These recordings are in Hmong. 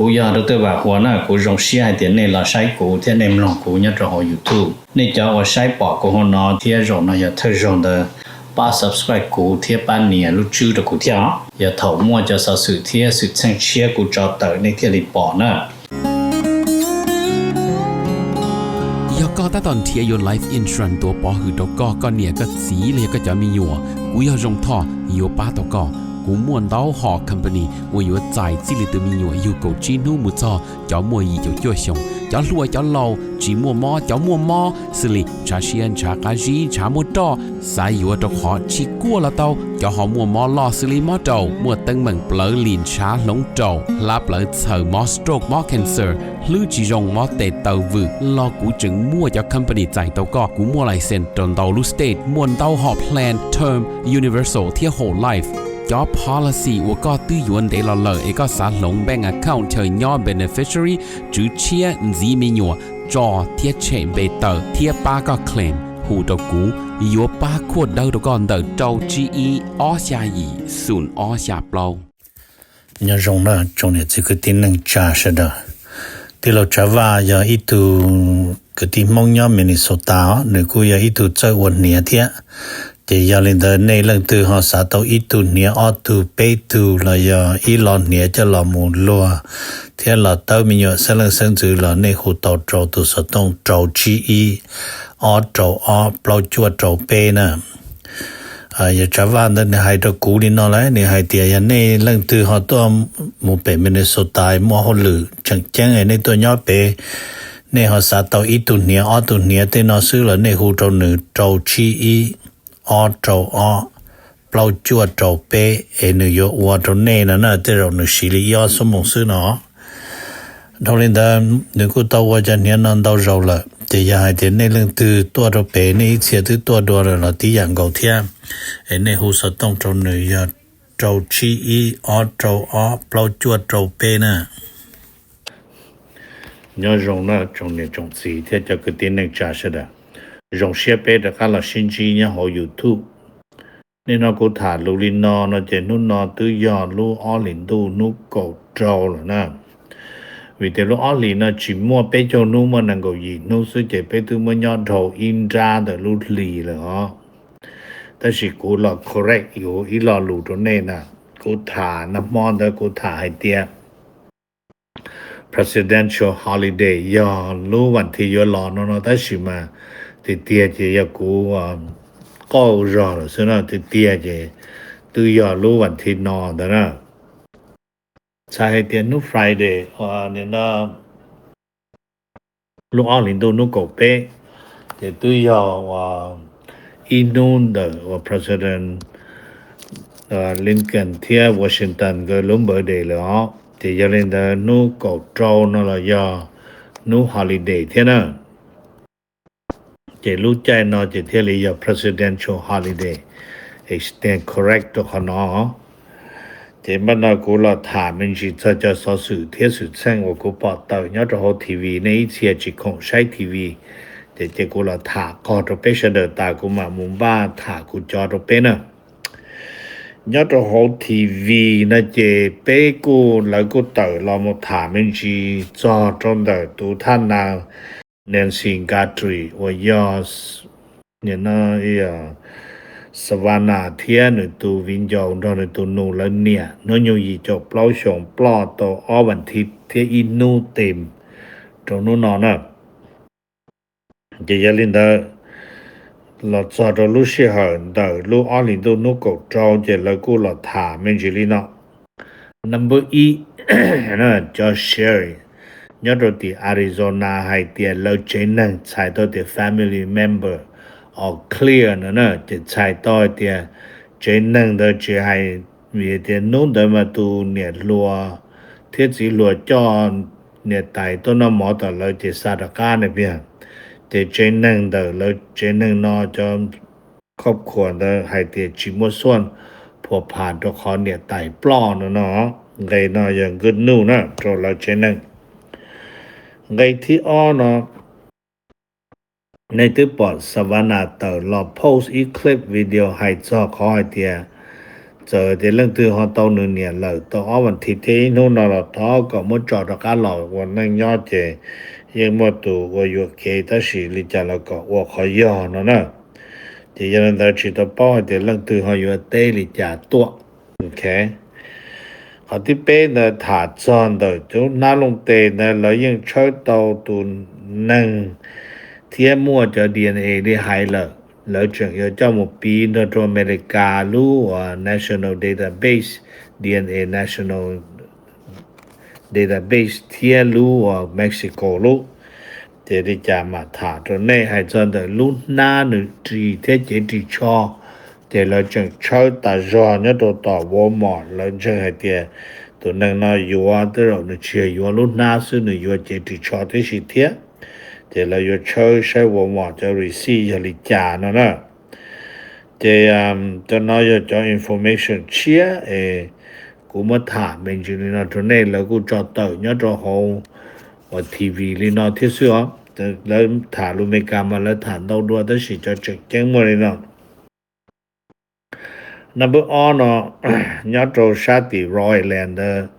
Kuv yog Dr. Vam Huas na, kuv zoo siab hais tias nej los saib kuv thiab nej mloog kuv nyob rau hauv YouTube. Nej cov uas saib pom kuv hauv no thiab zaum no yog thawj zaug ntawd, pab subscribe kuv thiab pab nias lub tswb rau kuv thiab os. Yog thaum muaj cov xov xwm thiab xwm txheej tshiab kuv tso tawm nej thiaj li pom na. Yog koj tab tom nrhiav yuav life insurance tuav pov hwm rau koj, koj niam koj txiv los yog koj cov me nyuam, kuv yog Zoo Thoj yuav pab tau koj. Kuv muaj ntau hom company uas yuav txais txij li tus me nyuam yug kaum tsib hnub mus txog cov muaj yim caum cuaj xyoos, cov hluas cov laus, tsis muaj mob cov muaj mob, xws li ntshav siab ntshav qab zib ntshav muaj roj, xav yuav rau qhov tsis kuaj los tau, cov ho muaj mob loj xws li mob raum, muaj teeb meem plawv lim ntshav hloov raum, hlab plawv txhaws, mob stroke mob cancer, hlwb tsis zoo mob tes taw vwm los kuv tseem muaj cov company txais tau koj. Kuv muaj license rau ntau lub state, muaj ntau hom plan term, universal thiab whole life. Cov policy uas koj twb yuav ntev los lawm es koj xav hloov bank account chaw nyob beneficiary, tswv tshiab, ntxiv me nyuam, tso thiab tshem npe tawm thiab pab koj claim, hu rau kuv, yuav pab khuaj dawb rau koj ntawm rau tsib ib ob xya yim xoom ob xya plaub. Nyob zoo na tsoom niam txiv kwv tij neej tsa sawv daws. Tij laug Tsav Vaj yog ib tug kwv tij Hmoob nyob Minnesota os, nws kuj yog ib tug txawj ua hniav thiab. Ces yog li ntawd nej leej twg ho xav tau ib tug hniav ob tug peb tug los yog ib lo hniav coj los mus luag thiab los tawb me nyuam xeeb leej xeeb ntxwv los nej hu tau rau tus xov tooj rau tsib ib ob rau ob plaub cuaj rau peb na. Yog Tsav Vaj ntawd nws hais rau kuv li no lawm, nws hais tias yog nej leej twg ho tuaj mus pem Minnesota muaj hauj lwm tseem ceeb nej tuaj nyob pem, nej ho xav tau ib tug hniav ob tug hniav tej no xwb los nej hu rau nws rau tsib ib ob rau ob plaub cuaj rau peb es nws yuav ua rau nej no na, tej zaum nws siv li ib ob xuab moos xwb no. Dhau li ntawd nws kuj tau ua cov hniav no ntau zaus lawm, ces yog hais tias nej leej twg tuaj rau pem nej ib txhia twb tuaj dua lawm los tib yam nkaus thiab, es nej hu xov tooj rau nws yog rau tsib ib ob rau ob plaub cuaj rau peb na. Nyob zoo na tsoom niam tsoom txiv thiab cov kwv tij neej tsa sawv daws, zoo siab peb rov qab los sib ntsib nyob hauv YouTube. Nim no kuv tham lus li no no ces hnub no twb yog lub ob hlis ntuj hnub kaum rau lawm na. Vim tias lub ob hlis no tsis muaj peb caug hnub, muaj nees nkaum yim hnub xwb ces peb twb muab nyob dhau ib nrab ntawm lub hlis lawm os. Tab sis kuv los correct yus ib lo lus rau nej na. Kuv tham nag hmo ntawd kuv tham hais tias presidential holiday yog lub vas thiv yuav los no no, tab sis mas tiag tiag ces yog kuv qauj zog lawm xwb na, tiag tiag ces twb yog lub vas thiv no ntawd na. Txhais hais tias hnub Friday, nim no lub ob hlis ntuj hnub kaum peb, ces twb yog ib hnub ntawm uas President Lincoln thiab Washington nkawd lub birthday lawm os. Ces yog li ntawd hnub kaum rau no los yog hnub holiday thiab na. Ces lub caij no ces thiaj li yog presidential holiday, extend correct rau qhov no. Ces npaj no kuv los tham me ntsis txog cov xov xwm thiab xwm txheej uas kuv pom tawm nyob rau hauv T V, nej ib txhia tsis khoom saib T V, ces cia kuv los tham qog rau peb sawv daws tas kuv mam mus npaj tham kuv cov rau peb na. Nyob rau hauv T V no ces peb kuj, lawv kuj tawm los mus tham me ntsis txog rau ntawm tus thaj nas Nancy Guthrie uas yog Savannah thiab nws tus viv ncaus nrog nws tus nus lawv niam hnub nyoog yim caum plaub xyoos ploj tau ob vas thiv thiab ib hnub tes rau hnub no na. Ces yog li ntawd, los txog rau lub sij hawm ntawm lub ob hlis ntuj hnub kaum rau ces lawv kuj los tham me ntsis li no. Number ib, cov sheriff nyob rau tim Arizona hais tias lawv tsev neeg txhais tau tias family member uas clear no na, ces txhais tau hais tias tsev neeg ntawd tsis hais, vim tias hnub ntawd mas tus niam hluas thiab txiv hluas coj niam tais tuaj noj mov tom lawv ces xa rov qab na piag. Ces tsev neeg ntawm lawv tsev neeg no cov khoj khuas ntawd hais tias tsis muaj xuaj phua phas rau qhov niam tais ploj no no. Nqe no yog good news na rau lawv tsev neeg. Nqe thib ob no, nej twb pom Savannah tawm los post ib clip video hais txog qhov hais tias Txawm tias leej twg ho tau nws niam lawm tau ob vas thiv thiab ib hnub no los thov kom muab tso rov qab los ua neej nyob ces yeej muaj tus ua yuam kev tab sis li cas los kom ua qhov yog no na. Ces yog li ntawd tsis tau paub hais tias leej twg ho yuav teb li cas tuaj. Ok. Qhov thib peb ntawd tham txog ntawm cov hnab looj tes ntawd lawv yeej tshawb tau tus neeg thiab muaj cov D N A li hais lawm. Lawv tseem yuav coj mus piv nrog rau Amelikas lub uas National Database, D N A National Database thiab lub uas Mexico lub. Ces li cas mam tham rau nej hais txog ntawm lub hnab nws ris thiab cev ris tsho. Ces lawv tseem tshawb tas zog nyob rau tom Walmart, lawv ntseeg hais tias tus neeg no yuav, tej zaum nws tsis yog yuav lub hnab xwb, nws yuav cev ris tsho tib si thiab. Ces lawv yuav tshawb saib Walmart cov receipt yog li cas no na. Ces cov no yog cov information tshiab es kuv muab tham me ntsis li no rau nej, lawv kuj tso tawm nyob rau hauv uas T V li no thiab xwb os. Lawv tham lus Amelikas mas lawv tham ntau dua tab sis cov tseem ceeb muaj li no. Number ob no, nyob rau sab tim Royland ntawd,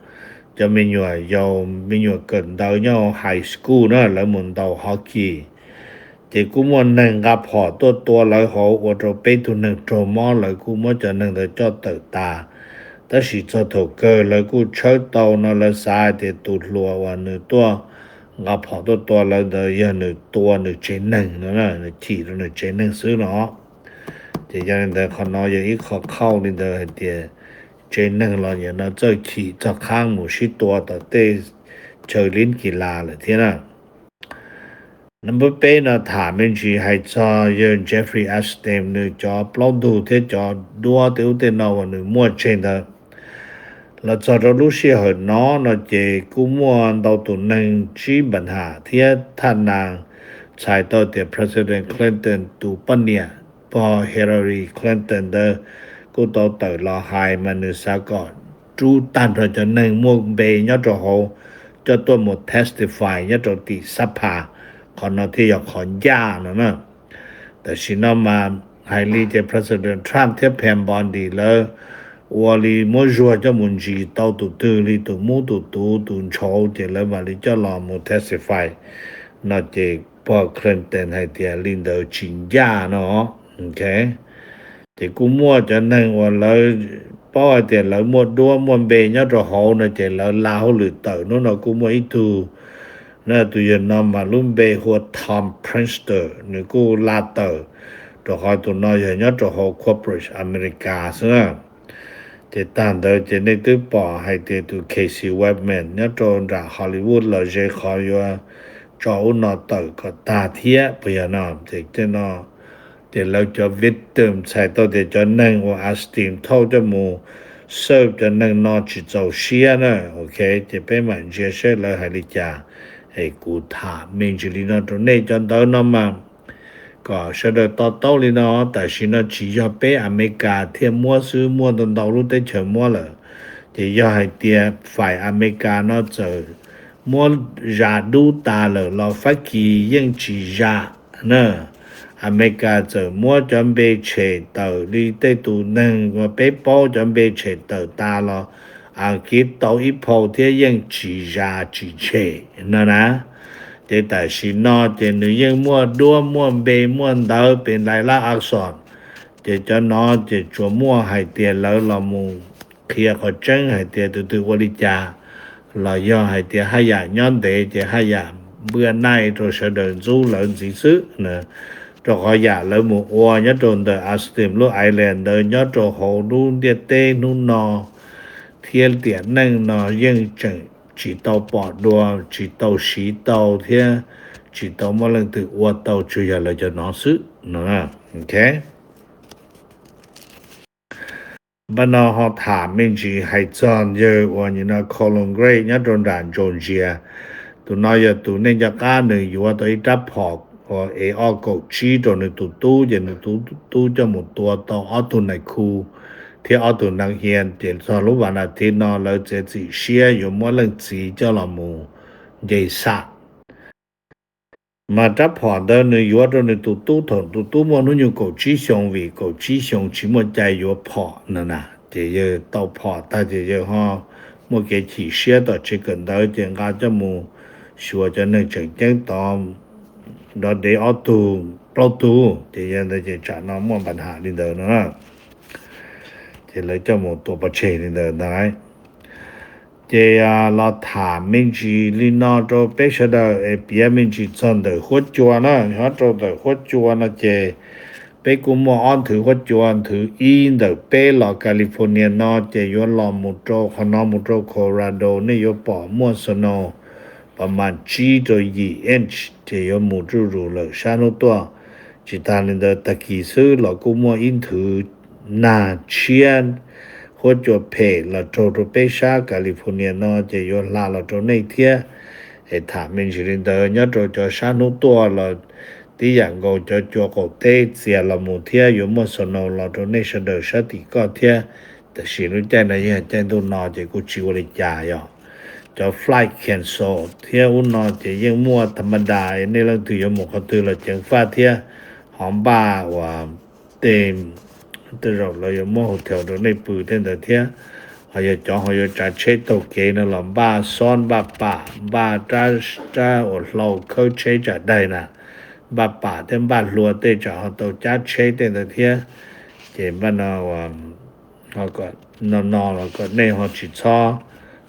cov me nyuam yaus me nyuam kawm ntawv nyob high school na, lawv mus ntaus hockey. Ces kuj muaj neeg nqa phom tuaj tua lawv hauv ua rau peb tug neeg raug mob, lawv kuj muab cov neeg ntawd coj tawm tas. Tab sis txog thaum kawg lawv kuj tshawb tau no, lawv xav hais tias tus hluas uas nws tuaj nqa phom tuaj tua lawv ntawd yog nws tua nws tsev neeg no, nws chim rau nws tsev neeg xwb no. Ces yog li ntawd qhov no yog ib qho qhauj li ntawd hais tias tsev neeg los nim no txawj chim txog qhab mus sib tua tom tej chaw lib kis las lawm thiab na. Number peb no tham me ntsis hais txog yawg Jeffrey Epstein nws cov plaub ntug thiab cov duab tej ub tej no uas nws muaj tseg ntawd. Los txog rau lub sij hawm no no ces kuj muaj ntau tus neeg tsib npa nham thiab thaj nas txhais tau tias President Clinton tus poj niam pog Hillary Clinton ntawd kuj tau tawm los hais mas nws xav kom rub tag nrho cov neeg muaj npe nyob rau hauv coj tuaj mus testify nyob rau tim sab phas. Qhov no thiaj yog qhov ncaj no na. Tam sim no mas hais li ces President Trump thiab Pam Bondi lawv ua li muab zuag coj mus ntsis tau tus twg li tus mub tus tuv tus ntshauv ces lawv mam li coj los mus testify no ces pog Clinton hais tias li ntawd tsis ncaj no. Ok. Ces kuj muaj cov neeg uas lawv paub hais tias lawv muaj duab muaj npe nyob rau hauv no ces lawv la hauj lwm tawm. Hnub no kuj muaj ib tug, na tus yawg no mas lub npe hu ua Tom Pritzker, nws kuj la tawm, rau qhov tus no yog nyob rau hauv corporate America xwb na. Ces tag ntawd ces nej twb pom hais tias tus Casey Whitman nyob rau nram Hollywood los ze qhov yuav tso ub no tawm kom tag thiab puas yog no. Ces tej no ces lawv cov victim txhais tau tias cov neeg uas Epstein thauj coj mus serve cov neeg no tsis txaus siab na. Ok, ces peb mam ntsia saib lawv hais li cas. Es kuv tham me ntsis li no rau nej, cov ntawv no mas kom sawv daws to taub li no. Tam sim no tsis yog peb Amelikas thiaj muab xwb, muaj ntau ntau lub teb chaws muab lawm. Ces yog hais tias fais Amelikas no txawm muab zam dub tas lawm los Fab Kis yeej tsis zam na. Amelikas txawm muab cov npe tshem tawm li tej tus neeg uas peb paub cov npe tshem tawm tas los Askiv tau ib phau thiab yeej tsis zam tsis tshem no na. Ces tam sim no ces nws yeej muaj duab muaj npe muaj ntawv pes lais lab a xom. Ces cov no ces tsuas muaj hais tias lawv los mus qhia qhov tseeb hais tias tus twg ua li cas, los yog hais tias haj yam nyob ntev ces haj yam npaj nais rau sawv daws ntxub lawv ntxiv xwb na. Rau qhov yam lawv mus ua nyob rau ntawm Epstein lub island ntawd nyob rau hauv lub ntiaj teb hnub no thiab tiam neej no yeej tseem tsis tau pom dua, tsis tau siv tau thiab tsis tau muaj leej twg ua tau, tsuas yog lawv cov no xwb no. Ok. Npaj no ho tham me ntsis hais txog yawg uas nim no Collin Gray nyob rau nram Georgia. Tus no yog tus neej nco qab nws yuav tau ib rab phom uas ev ob kaum tsib rau nws tus tub, ces nws tus tub coj mus tua tau ob tug nais khu thiab ob tug neeg hia. Ces txog lub vas nas thiv no lawv txiav txim siab yuav muab leej txiv coj los mus nce xam. Mas rab phom ntawd nws yuav rau nws tus tub thaum tus tub muaj hnub nyoog kaum tsib xyoo, vim kaum tsib xyoo tsis muaj cai yuav phom no na. Ces yawg tau phom tag ces yawg ho muaj kev chim siab tom tsev kawm ntawv ces nqa coj mus xyuas cov neeg tseem ceeb tod nrov dev ob tug plaub tug, ces yog ntawd ces tsam no muaj npa ham li ntawd no na. Ces lawv coj mus tua pov tseg li ntawd ntag. Ces los tham me ntsis li no rau peb sawv daws es piav me ntsis txog ntawm huab cua na. Nyob rau ntawm huab cua no ces peb kuj muaj ob nthwv huab cua, nthwv ib ntawm peb los California no ces yuav los mus rau qhov no mus rau Colorado, nej yuav pom muaj snow pas mas tsib rau yim inch ces yuav mus zuj zus lawm sab hnub tuaj. Tsis tas li ntawd, tag kis xwb los kuj muaj ib nthwv nag tshiab huab cua phem los raug rau peb sab California no ces yuav hla los rau nej thiab. Es tham me ntsis li ntawd, nyob rau cov sab hnub tuaj los tib yam nkaus, cov cua qaum teb txias los mus thiab yuav muaj snow los rau nej sawv daws sab tim koj thiab. Tab sis lub caij no yog caij ntuj no ces kuj tsis ua li cas yom. Cov flight cancel thiab ub no ces yeej muaj tha ma das, nej leej twg yuav mus qhov twg los ceev faj thiab. Ho npaj uas tej, tej zaum lawv yuav muab hotel rau nej pw tej ntawd thiab. Ho yog cov ho yuav tsav tsheb taug kev no los npaj xob npaj pam npaj rab, rab uas hlau khawb tsheb tsam daig na, npaj pam thiab npaj hlua tej tsam ho tau cab tsheb tej ntawd thiab. Ces npaj no no no los kom nej ho tsis txhob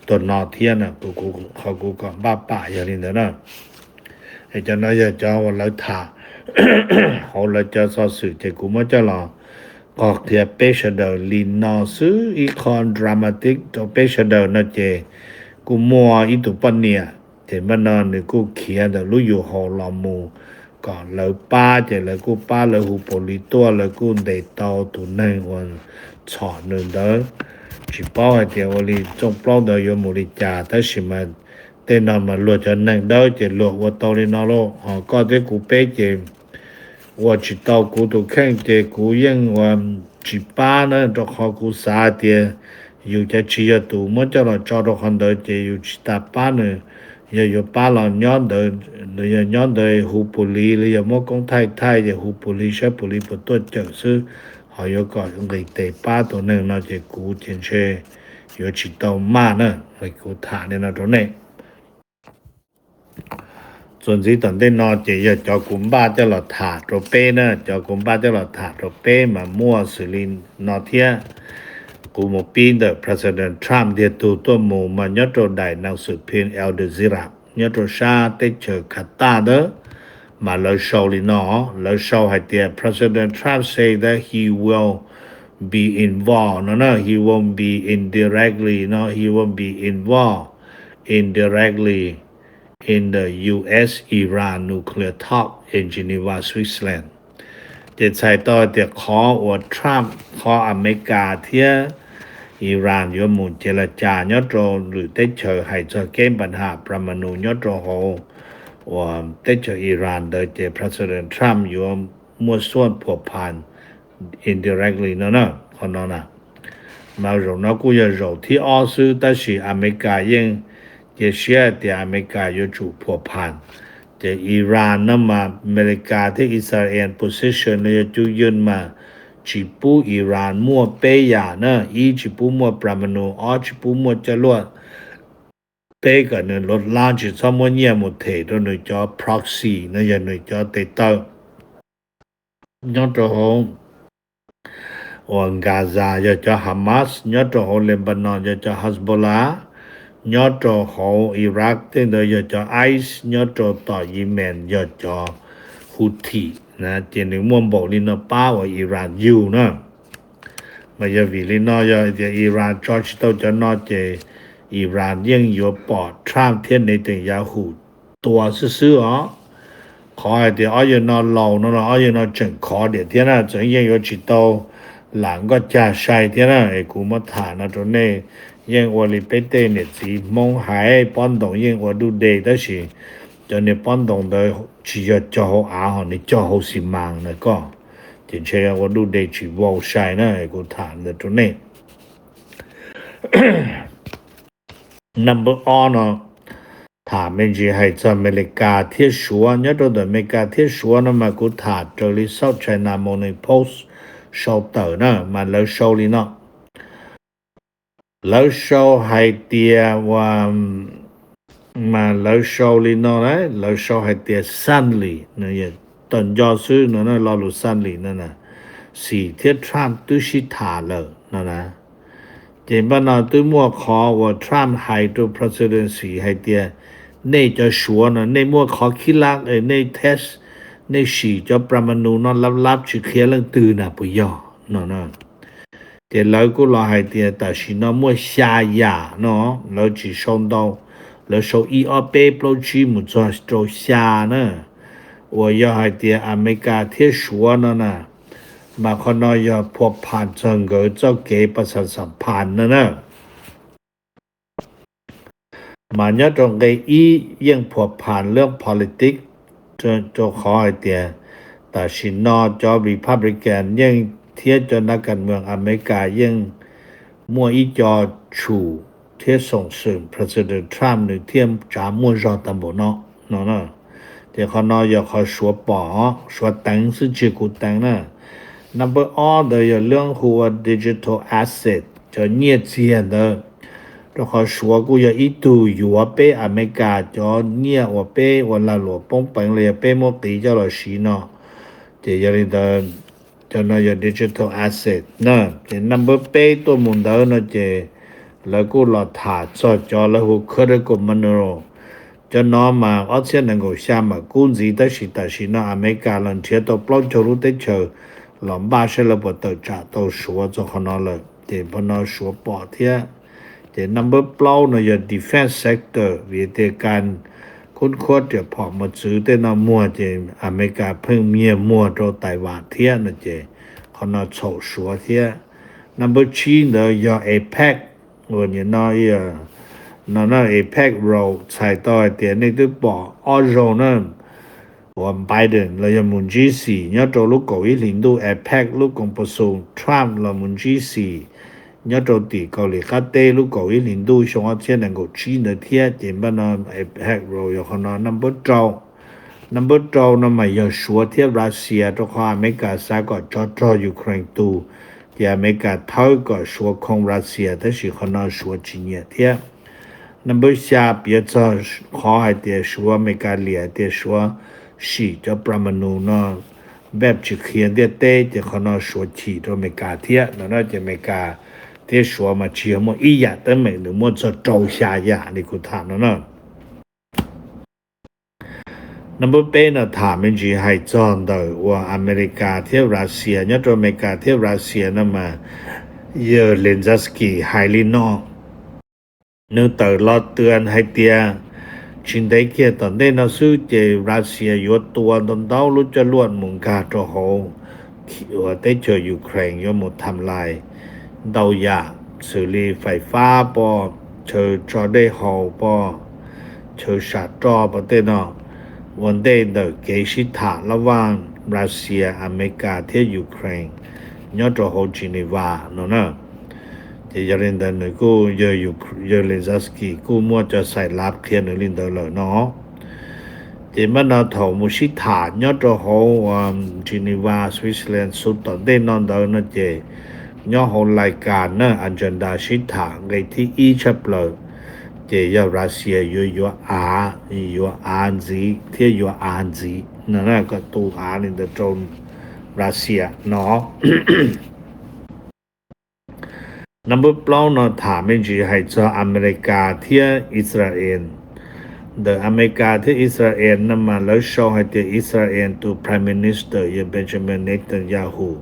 tuag no thiab na, qhov kuv kom npaj pam yog li ntawd na. Es cov no yog cov uas lawv tham hauv lawv cov xov xwm ces kuv muab coj los qhov qhia peb sawv daws li no xwb. Ib qho dramatic rau peb sawv daws no ces kuj muaj ib tug poj niam, ces npaj no nws kuj khiav ntawm lub yus haus los mus kom lawv pab, ces lawv kuj pab, lawv hu pos lis tuaj, lawv kuj ntes tau tus neeg uas txhom nws ntawd. Tsis paub hais tias ua li txooj plaub ntawd yuav mus li cas, tab sis mas tej no mas luag cov neeg dawb ces luag ua tau li no lauj. Ho koj thiab kuv peb ces ua tsis tau. Kuv tus kheej ces kuv yeej ua tsis pab na, rau qhov kuv xav tias yus cov tsis yog tus muab coj los tso rau qhov ntawd ces yus tsis tas pab nws. Yog yuav pab los nyob ntawd, yog nyob ntawd hu pus lis los yog muab koob thaij thaij ces hu pus lis saib pus lis puas tuaj cawm xwb. Ho yuav kom nqis tes pab tus neeg no ces kuv ces ntshe yuav tsis tau maj na. Kuv tham li no rau nej. Txuas ntxiv tom ntej no ces yog cov kuv npaj coj los tham rau peb na, cov kuv npaj coj los tham rau peb mas muaj xws li no thiab. Kuv mus pib ntawm President Trump ntiag tug tuaj mus mas nyob rau daim neeg xwm phim Al Jazeera nyob rau sab teb chaws Qatar ntawd, mas lawv sau li no, lawv sau hais tias President Trump say that he will be involved no na, he won't be indirectly no, he won't be involved indirectly in the U S Iran nuclear talk in Geneva, Switzerland. Ces txhais tau tias qhov uas Trump, qhov Amelikas thiab Iran yuav mus ces laj cas nyob rau lwm teb chaws hais txog kev npa ham pramanu nyob rau hauv uas teb chaws Iran ntawd ces President Trump yuav muaj suab phua phas indirectly no na, qhov no na. Mas zaum no kuj yog zaum thib ob xwb, tab sis Amelikas yeej cia siab tias Amelikas yuav tsum phua phas. Ces Iran no mas Amelikas thiab Israel position los yog cug yws mas tsis pub Iran muaj peb yam na, ib tsis pub muaj pramanu, ob tsis pub muaj coj luaj, peb kom nws luv lab tsis txhob muab nyiaj mus them rau nws cov proxy no yog nws cov tes taw nyob rau hauv uas Gaza yog cov Hamas, nyob rau hauv Lebanon yog cov Hezbollah, nyob rau hauv Iraq tej ntawd yog cov ICE, nyob rau tom Yemen yog cov Houthi na. Ces nws muaj npaum li no pab uas Iran yug na. Mas yog vim li no yog tias Iran tso tsis tau cov no ces Iran yeej yuav pom Trump thiab Netanyahu tua xwb xwb os. Qhov hais tias ob yawg no laus no los ob yawg no tseem khov diam thiab na, tseem yeej yuav tsis tau lam nkoj cag sai thiab na. Es kuv muab tham no rau nej, yeej ua li peb tej niam txiv Hmoob hais, pob ntoos yeej ua duj dej, tab sis cov niag pob ntoos ntawd tsis yog cog hauv av, ho nws cog hauv xi mas na koj, ces ntshe ua duj dej tsis vau sai na. Es kuv tham ntawd rau nej. Number ob no, tham me ntsis hais txog Amelikas thiab Suav. Nyob rau ntawm Amelikas thiab Suav no mas kuv tham raws li South China Morning Post sau tawm na, mas lawv sau li no. Lawv sau hais tias ua, mas lawv sau li no na, lawv sau hais tias suddenly, tau nco xwb no na, lo lus suddenly no na, Xi thiab Trump twb sib tham lawm no na. Ces npaj no twb muaj qhov uas Trump hais rau President Xi hais tias, nej cov Suav no nej muaj qhov khib lab, nej test, nej sim cov pramanu no lab lab tsis qhia leej twg na puas yog no na. Ces lawv kuj los hais tias tam sim no muaj xya yam no, lawv tsis sau ntau, lawv sau ib ob peb plaub tsib mus txog rau xya na, uas yog hais tias Amelikas thiab Suav no na, mas qhov no yog phua phas txog nkawd txoj kev pas xas xam phas no na. Mas nyob rau nqe ib yeej phua phas lub politics, rau qhov hais tias tam sim no cov Republican yeej thiab cov nas kas moos Amelikas yeej muaj ib co tshum thiab xoom xwm President Trump nws thiaj tsav muaj zog tag npaum no no. Ces qhov no yog qhov Suav pom, Suav teev xwb tsis yog kuv teev na. Number ob ntawd yog lub hu ua digital asset, cov nyiaj txiag ntawd, rau qhov Suav kuj yog ib tug yuav peb Amelikas cov nyiaj uas peb ua lag luam poob peev los yog peb muab qiv coj los siv no. Ces yog li ntawd, cov no yog digital asset na. Ces number peb tuaj mus ntawd no ces lawv kuj los tham txog cov lawv hu critical mineral. Cov no mas ob txhiab nees nkaum xya mam kub ntxiv, tab sis tam sim no Amelikas los nrhiav tau plaub caug lub teb chaws los npaj saib lawv puas tawm tsam tau Suav txog qhov no lawm, ces qhov no Suav pom thiab. Ces number plaub no yog defense sector, vim tias kas khub khuab riam phom mos txwv tej no muag ces Amelikas pheej nyiag muag rau Taiwan thiab no ces qhov no txhaum Suav thiab. Number tsib ntawd yog APEC, uas nim no no na APEC Road txhais tau hais tias nej twb pom ob zaug na, uas Biden los yog mus ntsib Xi nyob rau lub kaum ib hlis ntuj, APEC lub koom pas xum Trump los mus ntsib Xi nyob rau tim Kaus Lim qab teb lub kaum ib hlis ntuj xyoo ob txhiab nees nkaum tsib ntawd thiab. Ces npaj no APEC Road yog qhov no number rau. Number rau no mas yog Suav thiab Russia, rau qhov Amelikas xav kom tsov rog Ukraine tu, ces Amelikas thawb kom Suav khoo Russia, tab sis qhov no Suav tsis nyiam thiab. Number xya piav txog qhov hais tias Suav, Amelikas liam tias Suav sim cov pramanu no npaj tsis qhia ntiaj teb, ces qhov no Suav chim rau Amelikas thiab no na. Ces Amelikas thiab Suav mas tsis yog muaj ib yam teeb meem, nws muaj txog rau xya yam li kuv tham no na. Number peb no tham me ntsis hais txog ntawm uas Amelikas thiab Russia, nyob rau Amelikas thiab Russia no mas yawg Zelensky hais li no, nws tawm los twv hais tias tsis ntev kiag tom ntej no xwb ces Russia yuav tua ntau ntau lub coj luaj mus nkag rau hauv uas teb chaws Ukraine, yuav mus tham lais ntau yam xws li fais fab pom, chaw tso dej haus pom, chaw sam roj pom tej no, ua ntej ntawm kev sib tham laj vaj Russia, Amelikas thiab Ukraine nyob rau hauv Geneva no na. Ces yog li ntawd nws kuj, yawg Zelensky kuj muaj cov xais lav qhia nws li ntawd lawm no. Ces npaj no thaum mus sib tham nyob rau hauv Geneva, Switzerland xub tom ntej no ntawd no ces nyob hauv lais kas na, agenda sib tham nqe thib ib tshaj plaws ces yog Russia yuav yuav av, yuav av ntxiv thiab yuav av ntxiv no, kom tu av li ntawd rau Russia no. Number plaub no tham me ntsis hais txog Amelikas thiab Israel. Ntawm Amelikas thiab Israel no mas lawv sau hais tias Israel tus Prime Minister yog Benjamin Netanyahu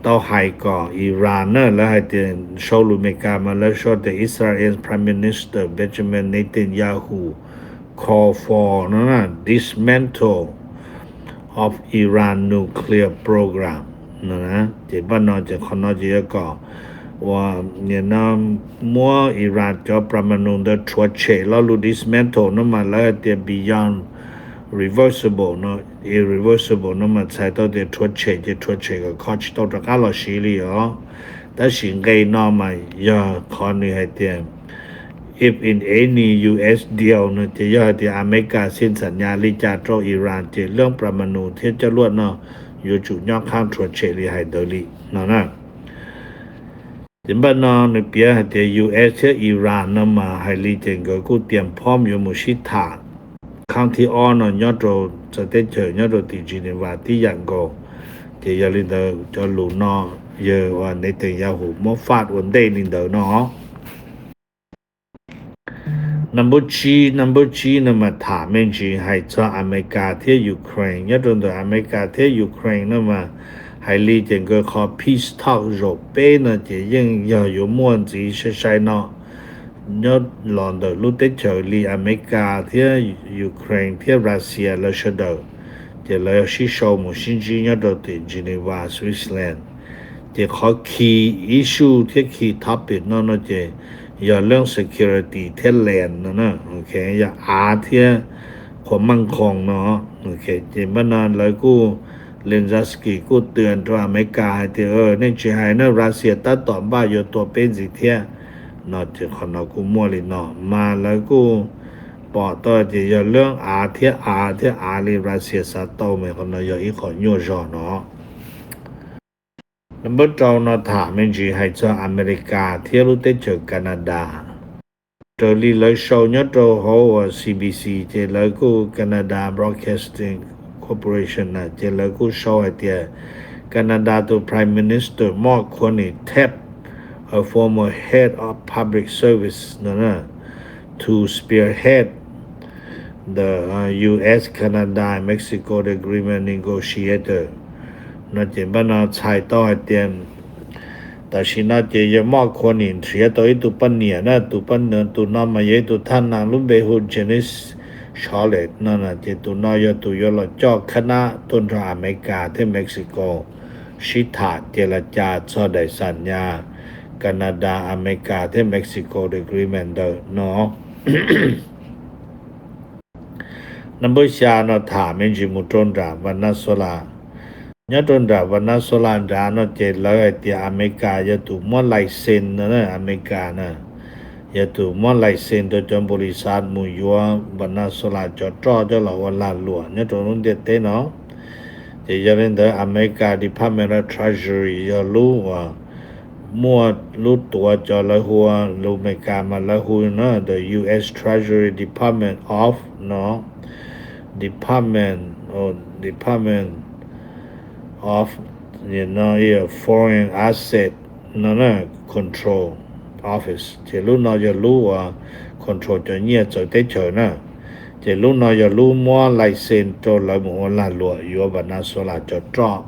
tau hais kom Iran na, lawv hais tias sau lus Amelikas mas lawv sau tias Israel Prime Minister Benjamin Netanyahu call for no na, dismantle of Iran nuclear program no na. Ces npaj no ces qhov no ces yog kom uas nim no muab Iran cov pramanu ntawd rhuav tshem. Lo lus dismantle no mas lawv hais tias beyond reversible no, irreversible no mas txhais tau tias rhuav tshem ces rhuav tshem kom kho tsis tau rov qab los siv li os. Tab sis nqe no mas yog qhov nws hais tias if in any U S deal no ces yog hais tias Amelikas xij xam nyas li cas rau Iran ces lub pramanu thiab coj luaj no yuav tsum nyob qhab rhuav tshem li hais ntawd li no na. Ces npaj no nws piav hais tias U S thiab Iran no mas hais li ces nkawd kuj tias phob yuav mus sib tham khab thib ob no nyob rau txawv teb chaws nyob rau tim Geneva tib yam nkaus. Ces yog li ntawd cov lus no yawg Netanyahu muab faj ua ntej li ntawd no. Number tsib, number tsib no mas tham me ntsis hais txog Amelikas thiab Ukraine. Nyob rau ntawm Amelikas thiab Ukraine no mas hais li ces nkawd qhov peace talk zaum peb no ces yeej yog yuav muaj ntxiv sai sai no nyob los ntawm lub teb chaws li Amelikas thiab Ukraine thiab Russia lawv sawv daws, ces lawv sib sau mus sib ntsib nyob rau tim Geneva, Switzerland. Ces qhov key issue thiab key topic no no ces yog leej security thiab land no na, yog av thiab qhuas meej khoom no. Ces npaj no lawv kuj, Zelensky kuj twv rau Amelikas hais tias nej tsis hais na Russia tab tom npaj yuav tua peb ntxiv thiab no. Ces qhov no kuj muaj li no mas lawv kuj pom tau tias yog leej av thiab av thiab av li Russia xav tau mas qhov no yog ib qho nyuaj zog no. Number rau no tham me ntsis hais txog Amelikas thiab lub teb chaws Canada. Raws li lawv sau nyob rau hauv uas C B C ces lawv kuj Canada Broadcasting Corporation na ces lawv kuj sau hais tias Canada tus Prime Minister Mark Carney tapped a former head of public service no na to spearhead the uh, U S Canada Mexico agreement negotiator no ces npaj no txhais tau hais tias tam sim no ces yawg Mark Carney nrhiav tau ib tug poj niam na, tus poj niam tus no mas yog ib tug thaj nees lub npe hu Janice Charlotte no na ces tus no yog tus yuav los coj khab nab tuaj nrog Amelikas thiab Mexico sib tham ces los cas txog daim xam nyas Canada Amelikas thiab Mexico agreement ntawm no. Number xya no tham me ntsis mus rau nram Venezuela. Nyob rau nram Venezuela nrad no ces lawv hais tias Amelikas yog tus muab license no, Amelikas na yog tus muab license rau cov npaum li xav mus yuav Venezuela cov roj coj los ua lag luam nyob rau lub ntiaj teb no. Ces yog li ntawd Amelikas Department of Treasury yog lub uas muaj lub tuav cov lawv hu ua lus Amelikas mas lawv hu no the U S Treasury Department of no Department Department of no Foreign Asset no Control Office ces lub no yog lub uas control cov nyiaj txawv teb chaws na. Ces lub no yog lub muab license rau lawv mus ua lag luam yuav Venezuela cov roj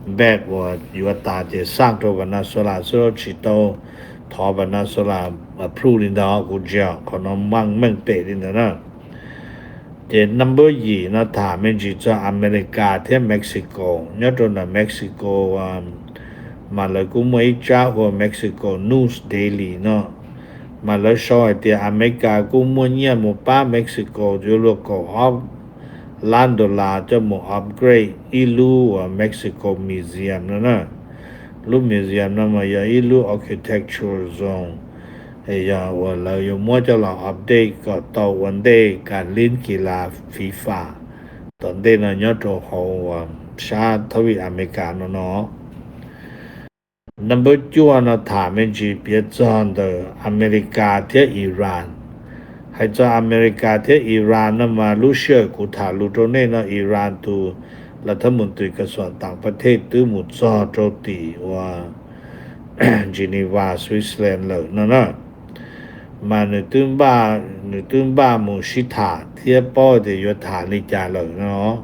npaj uas yuav tas ces xaj rau Venezuela xwb tsis tau thov Venezuela approve li ntawd kuv ntsia qhov no meej meej pem li ntawd na. Ces number yim no tham me ntsis txog Amelikas thiab Mexico. Nyob rau ntawm Mexico mas lawv kuj muaj ib tsab hu ua Mexico News Daily no mas lawv sau hais tias Amelikas kuj muaj nyiaj mus pab Mexico yuav luag kaum ob lab dollar coj mus upgrade ib lub uas Mexico Museum no na. Lub museum no mas yog ib lub architectural zone, yog uas lawv yuav muab coj los update kom tau ua ntej kas lib kis las FIFA tom ntej no nyob rau hauv uas sab thaub vim Amelikas no no. Number cuaj no tham me ntsis piav txog ntawm Amelikas thiab Iran. Hais txog Amelikas thiab Iran no mas lub sij hawm kuv tham lus rau nej no Iran tus lav thab mus twm kas xuam tam pas thej twb mus txog rau tim uas Geneva Switzerland lawm no na. Mas nws twb npaj, nws twb npaj mus sib tham thiab paub tias yuav tham li cas lawm no.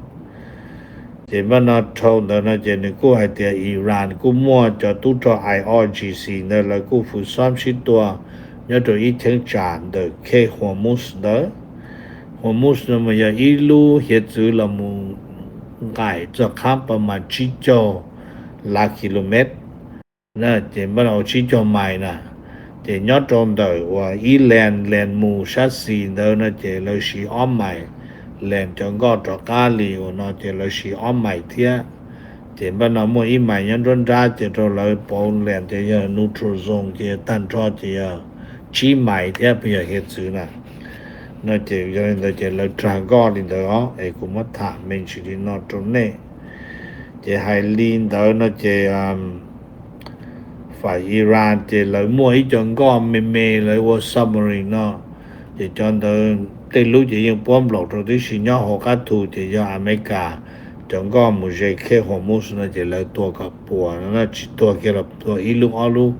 Ces npaj no dhau ntawd no ces nws kuj hais tias Iran kuj muaj cov tub rog I R G C ntawd lawv kuj fwv xob sib tua nyob rau ib cheeb tsam ntawm khej Hormuz ntawd. Hormuz no mas yog ib lub hiav txwv los mus nqaim txog qhab pas mas tsib caug lab kilomev, ces npaj no tsib caug mais na. Ces nyob rau ntawm uas ib lees, lees mus sab xis ntawd no ces lawv siv ob mais, lees cov nkoj rov qab li uas no ces lawv siv ob mais thiab. Ces npaj no muaj ib mais nyob nruab nrab ces rau lawv pauv lees ces yog neutral zone ces yog tag nrho ces yog tsib mais thiab pes yog hiav txwv na. No ces yog li ntawd ces lawv rag nkoj li ntawd os, es kuv muab tham me ntsis li no rau nej. Ces hais li ntawd no ces pam Iran ces lawv muaj ib co nkoj me me lawv ua submarine no, ces cov ntawd tej lub ces yeej puab nplaum rau tib si. Nyob hauv qab thu ces yog Amelikas cov nkoj mus ze khej Hormuz no ces lawv tua kom puas no, tsis tuag kiag los tua ib lub ob lub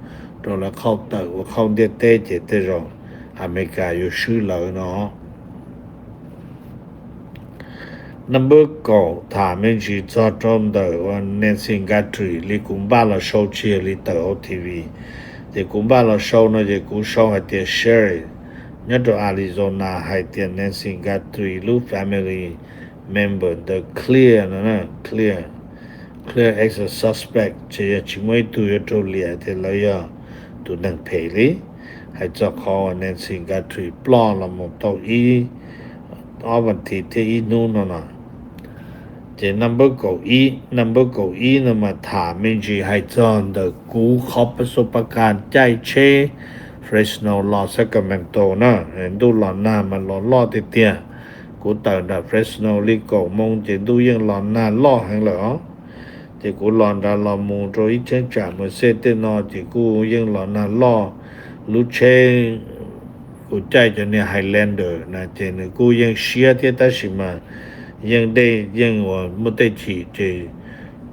rau lawv qhauj tawm ua qhauj ntiaj teb ces tej zaum Amelikas yuav swb lawv no. Number kaum, tham me ntsis txog rau ntawm uas Nancy Guthrie li, kuv npaj los sau tsis yog li tawm hauv T V, ces kuv npaj los sau no ces kuv sau hais tias sheriff nyob rau Arizona hais tias Nancy Guthrie lub family member ntawd clear no, clear, clear as a suspect, ces yog tsis muaj ib tug yuav raug liam tias lawv yog tus neeg phem li. Hais txog qhov uas Nancy Guthrie ploj los mus tau ib, ob vas thiv thiab ib hnub no no. Ces number kaum ib, number kaum ib no mas tham me ntsis hais txog ntawm kuv qhov pas xu pas kas caij tsheb Fresno los Sacramento na. Ntuj los nag mas los loj tiag tiag. Kuv tawm nram Fresno li kaum moo ces ntuj yeej los nag loj heev lawm os. Ces kuv los nrad los mus rau ib cheeb tsam Merced tej no ces kuj yeej los nag loj. Lub tsheb kuv caij cov niag Highlander na ces nws kuj yeej siab thiab tab sis mas yeej dej yeej uas muaj tej chim ces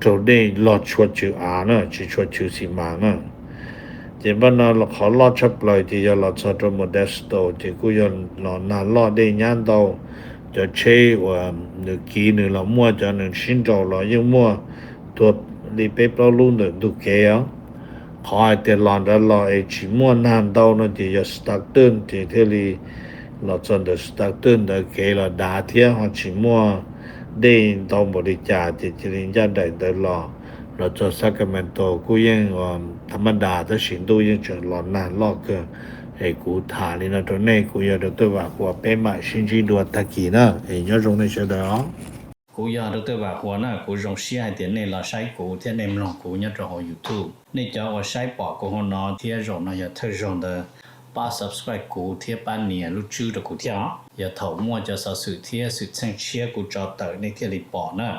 raug dej log tshua chwv av na, tsis tshua chwv xi mas na. Ces npaj no qhov loj tshaj plaws ces yog los txog rau Modesto ces kuj yog los nag loj dej nyab ntau. Cov tsheb uas nws kiv nws los muaj cov nws sib nraus los yeej muaj tuag li peb plaub lub ntawm ntug kev os. Qhov hais tias los nrad los es tsis muaj nag ntau no ces yog Stockton ces thiaj li los txog ntawm Stockton ntawd kev los dav thiab ho tsis muaj dej ntau npaum li cas ces cia li ncaj nraim ntawd los. Los txog Sacramento kuj yeej tham ma das tab sis ntuj yeej tseem los nag loj kawg. Es kuv tham li no rau nej, kuv yog Doctor Vam Huas, peb mam sib ntsib dua tag kis na, es nyob zoo nej sawv daws os. Kuv yog Doctor Vam Huas na, kuv zoo siab hais tias nej los saib kuv thiab nej mloog kuv nyob rau hauv YouTube. Nej cov uas saib pom kuv hauv no thiab zaum no yog thawj zaug ntawd, pab subscribe kuv thiab pab nias lub tswb rau kuv thiab os. Yog thaum muaj cov xov xwm thiab xwm txheej tshiab kuv tso tawm nej thiaj li pom na.